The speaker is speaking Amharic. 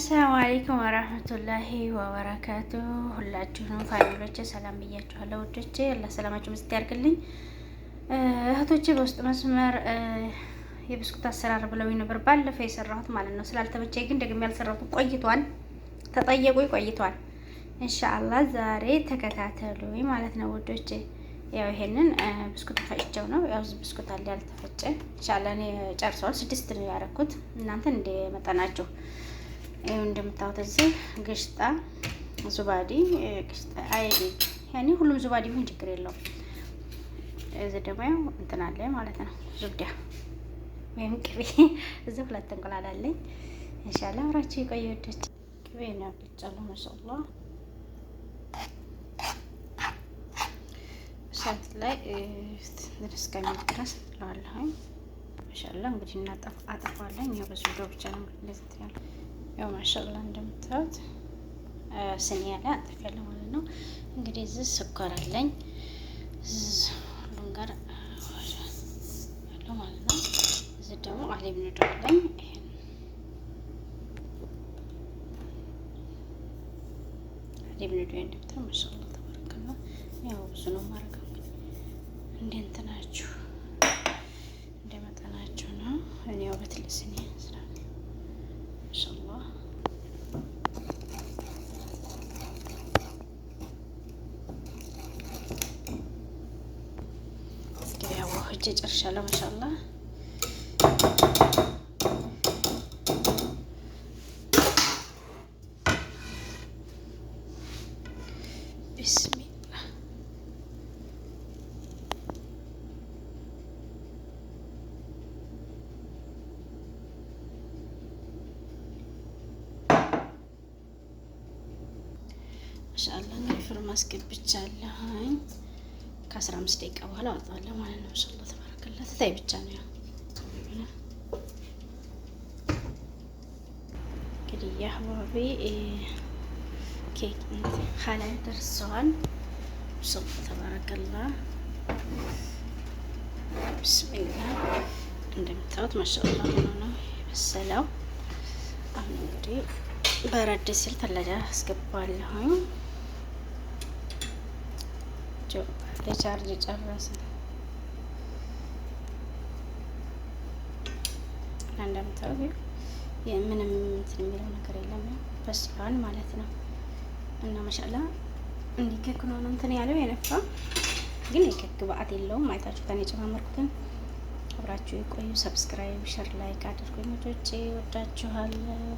السلام عليكم ورحمة الله وبركاته። ሁላችሁንም family ዎቼ ሰላም ብያችኋለሁ። ውዶቼ አላህ ሰላማችሁ ብዝት ያርግልኝ። እህቶቼ በውስጥ መስመር የብስኩት አሰራር ብለው ነበር ባለፈው የሰራሁት ማለት ነው። ስላልተመቸኝ ግን ደግሜ ያልሰራሁት ቆይቷል። ተጠየቁ ቆይቷል። ኢንሻአላህ ዛሬ ተከታተሉኝ ማለት ነው ውዶቼ። ያው ይሄንን ብስኩት ፈጭቸው ነው። ያው ብስኩት አለ ያልተፈጨ። ኢንሻአላህ እኔ ጨርሰዋል። 6 ነው ያደረኩት። እናንተ እንደ መጠናችሁ ይኸው እንደምታዩት እዚህ قشطة زبادي قشطة አይዲ ያኔ ሁሉም زبادي ቢሆን ችግር የለውም። እዚህ ደግሞ ያው እንትን አለ ማለት ነው زبدة ወይም ቅቤ። እዚህ 2 እንቁላል አለኝ። ኢንሻአላህ አብራችሁ የቆዩ ውዶች። ቅቤ ነው ያብጫለሁ። ማሻአላህ እሳት ላይ እስከሚል ድረስ ጥለዋለሁኝ። ማሻአላህ እንግዲህ እናጠፍ አጠፋለኝ። ያው በዙብዳ ብቻ ነው እንግዲህ እንደዚህ ያለው ያው ማሻአላህ እንደምታዩት ስኒ ላይ አጥፌያለሁ ማለት ነው። እንግዲህ እዚህ ስኳር አለኝ ሁሉም ጋር ያለው ማለት ነው። እዚህ ደግሞ حليب ኒዶ አለኝ። ይሄን حليب ኒዶ እንደምታዩት ማሻአላህ تبارك الله። ያው ብዙ ነው የማደርገው እንግዲህ እንደ እንትናችሁ እንደ መጠናችሁ ነው። እኔ ያው በትልቅ ስኒ ስላለ ማሻአላህ እንግዲህ አዋህጄ ጨርሻለሁ። ማሻአላህ ቢስሚላህ ማሻአላህ እንግዲህ فرن አስገብቻለሁኝ። ከ15 ደቂቃ በኋላ አወጣዋለሁ ማለት ነው። ማሻአላህ تبارك الله። ትታይ ብቻ ነው ያው እንግዲህ የአህባቢ ኬክ ሀላል ደርሰዋል። ማሻአላህ تبارك الله። ቢስሚላህ እንደምታዩት ማሻአላህ ሆኖ ነው የበሰለው። አሁን እንግዲህ በረድ ሲል ثلاجة አስገባለሁኝ። ቻርጅ ጨረሰ። እንደምታዩት ምንም እንትን የሚለው ነገር የለም፣ በስሏል ማለት ነው። እና ማሻአላ እንዲህ ኬክ ነው እንትን ያለው የነፋ ግን የኬክ ግብአት የለውም። አይታችሁታን የጨማመርኩትን። አብራችሁ የቆዩ subscribe፣ share፣ like አድርጉኝ። ወዳችኋለሁ።